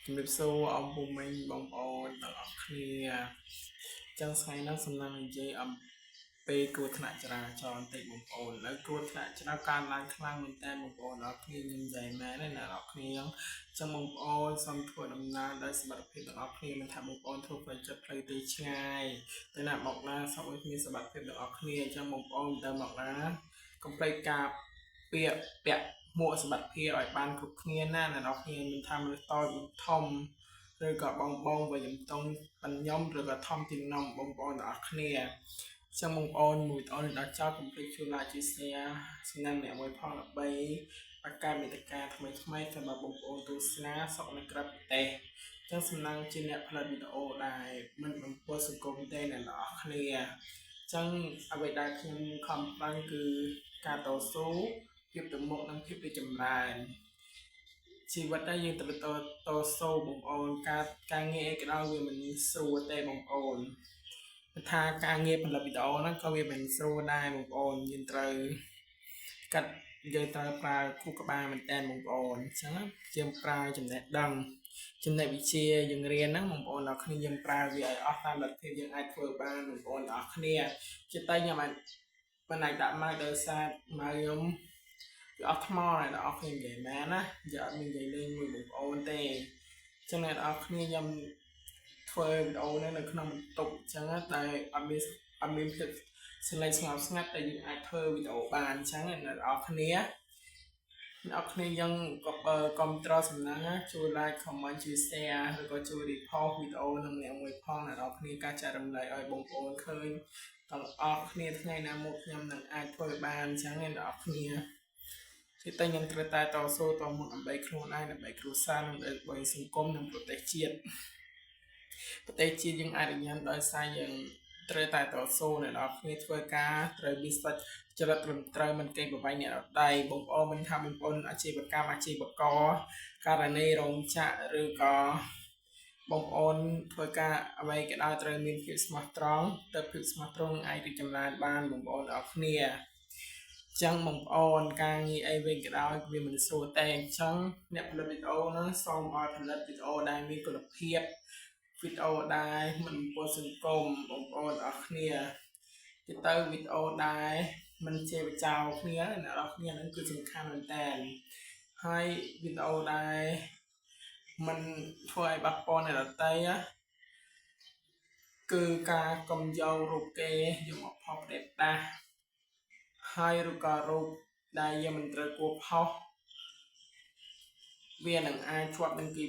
ជំរាបសួរអំពូមីងបងប្អូនទាំងអស់គ្នាចឹងថ្ងៃនេះសំណាងនិយាយអំពីគ្រោះថ្នាក់ចរាចរណ៍បន្តិចបងប្អូនហើយគ្រោះថ្នាក់ចរាចរណ៍កើនឡើងខ្លាំងមែនតើបងប្អូនអរគ្នាខ្ញុំនិយាយមែនណាអ្នកនរគ្នាចឹងបងប្អូនសូមធ្វើដំណើរដោយសុវត្ថិភាពទាំងអស់គ្នាមិនថាបងប្អូនធ្វើផ្លូវចិត្តផ្លូវទីឆ្ងាយទៅណាមកណាសូមឲ្យមានសុវត្ថិភាពទាំងអស់គ្នាចឹងបងប្អូនទៅមកណាកុំភ្លេចការពាក្យពាក់មួកសុវត្ថិភាពឲ្យបានគ្រប់គ្នាណាអ្នកនរគ្នាមិនថាមនុស្សតូចមនុស្សធំឬក៏បងបងវ័យជំទង់បញ្ញំឬក៏ធំជាងនំបងប្អូនទាំងអស់គ្នាចឹងបងប្អូនមួយបងប្អូនដល់ចប់កុំភ្លេចជួយ like ជួយ share សំណាងអ្នកមួយផងដើម្បីបង្កើតមេតិកាថ្មីថ្មីសម្រាប់បងប្អូនទស្សនាសុខនៅក្រៅប្រទេសចឹងសំណាងជាអ្នកផលិតវីដេអូដែលមិនបំពុលសង្គមទេអ្នកនរគ្នាចឹងអ្វីដែលខ្ញុំខំប្រឹងគឺការតស៊ូភាពទៅមុខនិងភាពរីកចម្រើនជីវិតដែរយើងត្រូវតតស៊ូបងប្អូនការការងារអីក៏ដោយវាមិនស្រួលទេបងប្អូនថាការងារផលិតវីដេអូហ្នឹងក៏វាមិនស្រួលដែរបងប្អូនយើងត្រូវកាត់យើងត្រូវប្រើខួរក្បាលមែនតើបងប្អូនអញ្ចឹងយើងប្រើចំណេះដឹងចំណេះវិជ្ជាយើងរៀនហ្នឹងបងប្អូនដល់គ្នាយើងប្រើវាឲ្យអស់តាមលទ្ធភាពយើងអាចធ្វើបានបងប្អូនដល់គ្នាជាតែខ្ញុំអាចមិនអាចដាក់មកដោយសារមកខ្ញុំវាអស់ថ្មហើយដល់អស់គ្នានិយាយមែនណាយកអត់មាននិយាយលេងមួយបងប្អូនទេអញ្ចឹងអ្នកនរគ្នាខ្ញុំធ្វើវីដេអូនេះនៅក្នុងបន្ទប់អញ្ចឹងតែអត់មានភាពសលេងស្ងប់ស្ងាត់តែយើងអាចធ្វើវីដេអូបានអញ្ចឹងអ្នកនរគ្នាអ្នកគ្នាយើងក៏គ្រប់ត្រសំណាងជួយ like comment ជួយ share ឬក៏ជួយ repost វីដេអូនឹងអ្នកមួយផងអ្នកនរគ្នាការចែករំលែកឲ្យបងប្អូនឃើញទាំងអស់គ្នាថ្ងៃណាមួយខ្ញុំនឹងអាចធ្វើបានអញ្ចឹងអ្នកនរគ្នាគឺតែខ្ញុំត្រូវតែតស៊ូតមុខដើម្បីខ្លួនឯងដើម្បីគ្រួសារនិងដើម្បីសង្គមនិងប្រទេសជាតិប្រទេសជាតិយើងអាចញ៉ាំដោយសារយើងត្រូវតែតស៊ូអ្នកនរគ្នាធ្វើការត្រូវមានសាច់ចរិតត្រឹមត្រូវមិនកេងប្រវ័ញ្ចអ្នកដទៃបងប្អូនមិនថាបងប្អូនអាជីវកម្មអាជីវករករណីរោងចក្រឬក៏បងប្អូនធ្វើការអ្វីក៏ដោយត្រូវមានភាពស្មោះត្រង់ទៅភាពស្មោះត្រង់អាចរីកចម្រើនបានបងប្អូនអរគ្នាចឹងបងប្អូនការងារអីវិញក៏ដោយវាមិនស្រួលទេអញ្ចឹងអ្នកផលិតវីដេអូហ្នឹងសូមឲ្យផលិតវីដេអូដែលមានគុណភាពវីដេអូដែលមិនបំពុលសង្គមបងប្អូនអរគ្នាទៅទៅវីដេអូដែលមិនជេរបចោលគ្នាអ្នកនរគ្នាហ្នឹងគឺសំខាន់មែនតើហើយវីដេអូដែលមិនធ្វើឲ្យប៉ះពាល់អ្នកដទៃគឺការកុំយករូបគេយកមកផុសផ្ដេសផ្ដាសហើយឬក៏រូបដែលយើងមិនត្រូវគួរផុសវានឹងអាចជាប់នឹងគេ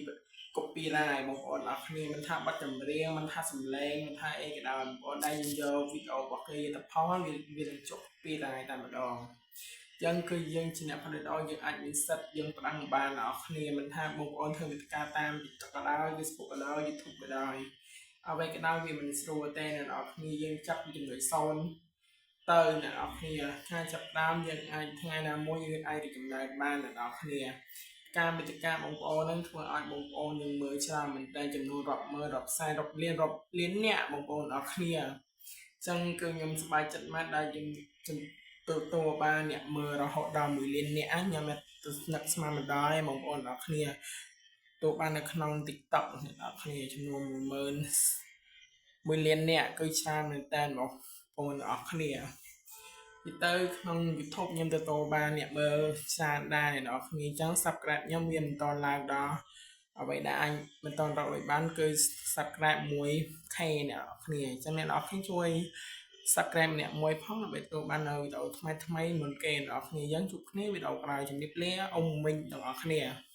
copyright បងប្អូនអរគ្នាមិនថាបទចម្រៀងមិនថាសំឡេងមិនថាអីក៏ដោយបងប្អូនដែលយើងយកវីដេអូរបស់គេទៅផុសវាវានឹងជាប់ copyright តែម្ដងចឹងគឺយើងជាអ្នកផលិតអយើងអាចមានសិទ្ធយើងផ្ដាំងបានអ្នកគ្នាមិនថាបងប្អូនធ្វើវិទ្យាតាម TikTok ក៏ដោយ Facebook ក៏ដោយ YouTube ក៏ដោយអ្វីក៏ដោយវាមិនស្រួលទេអ្នកនរគ្នាយើងចាប់ពីចំណុច0ទៅអ្នកនរគ្នាការចាប់ដើមយើងអាចថ្ងៃណាមួយយើងអាចរីកចម្រើនបានអ្នកនរគ្នាការមេតិកាបងប្អូននឹងធ្វើឲ្យបងប្អូននឹងមើលច្រើនមែនតើចំនួនរាប់ម៉ឺនរាប់សែនរាប់លានរាប់លានអ្នកបងប្អូនអរគ្នាអញ្ចឹងគឺខ្ញុំសប្បាយចិត្តមែនដែលយើងទទួលបានអ្នកមើលរហូតដល់1លានអ្នកខ្ញុំទៅស្នឹកស្មានមិនដល់ទេបងប្អូនអរគ្នាទទួលបាននៅក្នុង TikTok អ្នកនរគ្នាចំនួន10000 1លានអ្នកគឺច្រើនមែនតើបងប្អូនអរគ្នានិយាយទៅក្នុង YouTube ខ្ញុំទទួលបានអ្នកមើលច្រើនដែរអ្នកនរគ្នាអញ្ចឹង Subscribe ខ្ញុំវាមិនតឡើងដល់អ្វីដែលអញមិនតរកលុយបានគឺ Subscribe 1K អ្នកនរគ្នាអញ្ចឹងអ្នកនរគ្នាជួយ Subscribe ម្នាក់មួយផងដើម្បីទទួលបាននៅវីដេអូថ្មីថ្មីមុនគេអ្នកនរគ្នាយើងជួបគ្នាវីដេអូក្រោយជំរាបលាអ៊ំមីងទាំងអស់គ្នា។